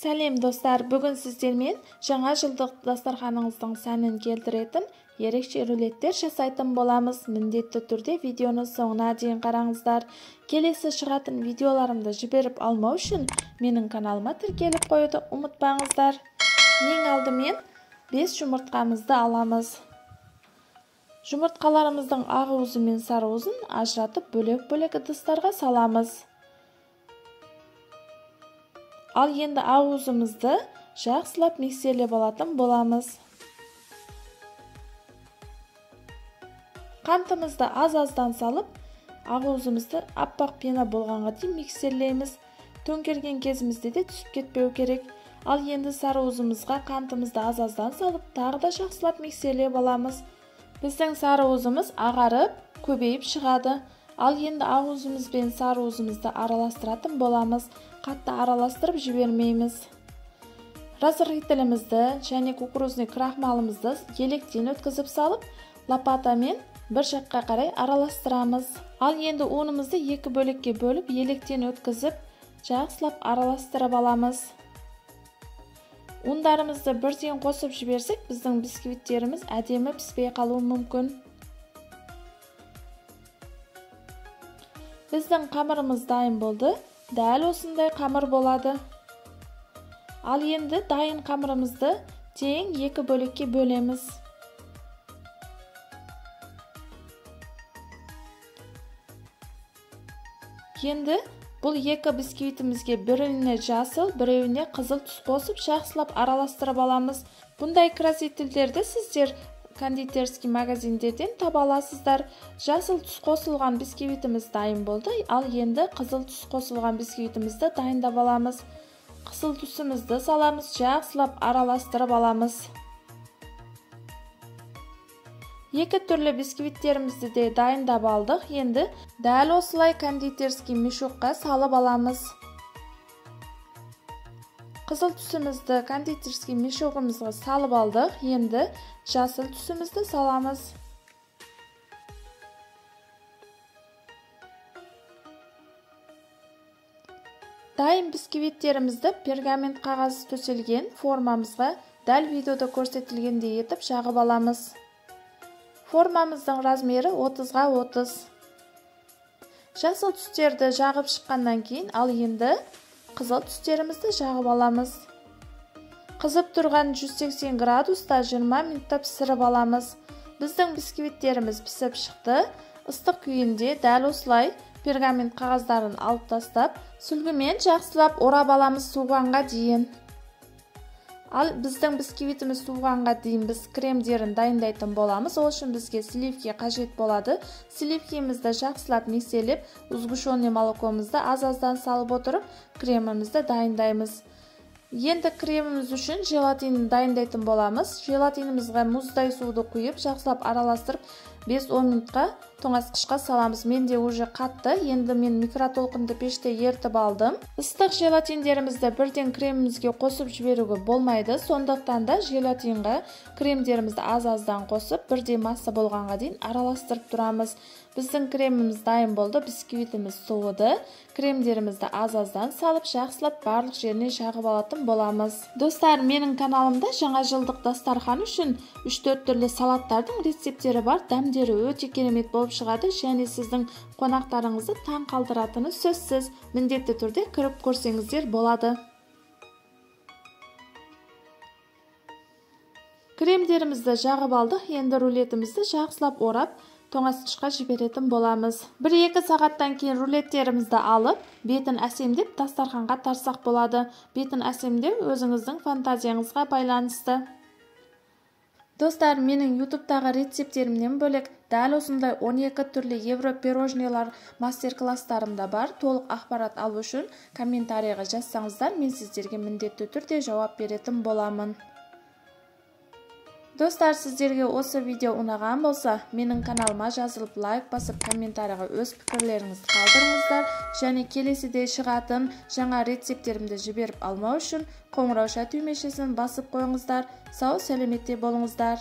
Сәлем достар, бүгін сіздермен жаңа жылдық дастарханыңыздың сәнін келтіретін ерекше рулеттер жасайтын боламыз. Міндетті түрде видеоны соңына дейін қараңыздар. Келесі шығатын видеоларымды жіберіп алмау үшін менің каналыма тіркеліп қоюды ұмытпаңыздар. Ең алдымен 5 жұмыртқамызды аламыз. Жұмыртқаларымыздың ақ уызы мен сары уызын ажыратып бөлек-бөлек ыдыстарға саламыз. Ал енді ауызымызды жақсылап миксерлеп алатын боламыз. Қантымызды аз-аздан салып, ауызымызды аппақ пена болғанға дейін миксерлейміз. Төңкерген кезімізде де түсіп кетпеу керек. Ал енді сары уызымызға қантымызды аз-аздан салып, тағы да жақсылап миксерлеп аламыз. Біздің сары уызымыз ағарып, көбейіп шығады. Ал енді ауызымыз бен сары уызымызды араластыратын боламыз. Қатты араластырып жібермейміз. Разрыхителімізді және кукурузный крахмалымызды електен өткізіп салып, лопатамен бір жаққа қарай араластырамыз. Ал енді ұнымызды екі бөлікке бөліп, електен өткізіп, жақсылап араластырып аламыз. Ұндарымызды бірден қосып жіберсек, біздің бисквиттеріміз әдемі піспей қалуы мүмкін. Біздің қамырымыз дайын болды. Дәл осындай қамыр болады. Ал енді дайын қамырымызды тең екі бөлікке бөлеміз. Енді бұл екі бисквитімізге біреуіне жасыл, біреуіне қызыл түс қосып жақсылап араластырып аламыз. Бұндай красительдерді сіздер кондитерский магазиндерден таба аласыздар. Жасыл түс қосылған бисквитіміз дайын болды. Ал енді қызыл түс қосылған бисквитімізді дайындап аламыз. Қызыл түсімізді саламыз, жақсылап араластырып аламыз. Екі түрлі бисквиттерімізді де дайындап алдық. Енді дәл осылай кондитерский мешокқа салып аламыз. Қызыл түсімізді кондитерский мешогымызға салып алдық. Енді жасыл түсімізді саламыз. Дайын бисквиттерімізді пергамент қағазы төселген формамызға дәл видеода көрсетілгендей етіп жағып аламыз. Формамыздың размері 30-ға 30. Жасыл түстерді жағып шыққаннан кейін, ал енді қызыл түстерімізді жағып аламыз. Қызып тұрған 180 градуста 20 минутта пісіріп аламыз. Біздің бисквиттеріміз пісіп шықты. Ыстық күйінде дәл осылай пергамент қағаздарын алып тастап, сүлгімен жақсылап орап аламыз суығанға дейін. Ал біздің бисквитіміз суығанға дейін біз кремдерін дайындайтын боламыз. Ол үшін бізге сливки қажет болады. Сливкимізді жақсылап миксерлеп, сгущенный молокомызды аз-аздан салып отырып, кремімізді дайындаймыз. Енді креміміз үшін желатинін дайындайтын боламыз. Желатинімізге мұздай суды құйып, жақсылап араластырып, 5-10 минутқа тоңазытқышқа саламыз. Менде уже қатты. Енді мен микротолқынды пеште ертіп алдым. Ыстық желатиндерімізді бірден кремімізге қосып жіберуге болмайды. Сондықтан да желатинға кремдерімізді аз-аздан қосып, бірдей масса болғанға дейін араластырып тұрамыз. Біздің креміміз дайын болды, бисквитіміз суыды. Кремдерімізді аз-аздан салып, жақсылап барлық жеріне жағып алатын боламыз. Достар, менің каналымда жаңа жылдық дастархан үшін 3-4 түрлі салаттардың рецепттері бар. Дәмдері өте керемет болып шығады және сіздің қонақтарыңызды таң қалдыратыны сөзсіз. Міндетті түрде кіріп көрсеңіздер болады. Кремдерімізді жағып алдық. Енді рулетімізді жақсылап орап, тоңазытқышқа жіберетін боламыз. 1-2 сағаттан кейін рулеттерімізді алып, бетін әсемдеп дастарханға тартсақ болады. Бетін әсемдеу өзіңіздің фантазияңызға байланысты. Достар, менің YouTube'тағы рецепттерімнен бөлек, дәл осындай 12 түрлі евро пирожнилар мастер-класстарым да бар. Толық ақпарат алу үшін комментарийға жазсаңыздар, мен сіздерге міндетті түрде жауап беретін боламын. Достар, сіздерге осы видео ұнаған болса, менің каналыма жазылып, лайк басып, комментарийға өз пікірлеріңізді қалдырыңыздар. Және келесіде шығатын жаңа рецепттерімді жіберіп алмау үшін қоңырауша түймешесін басып қойыңыздар. Сау сәлеметте болыңыздар.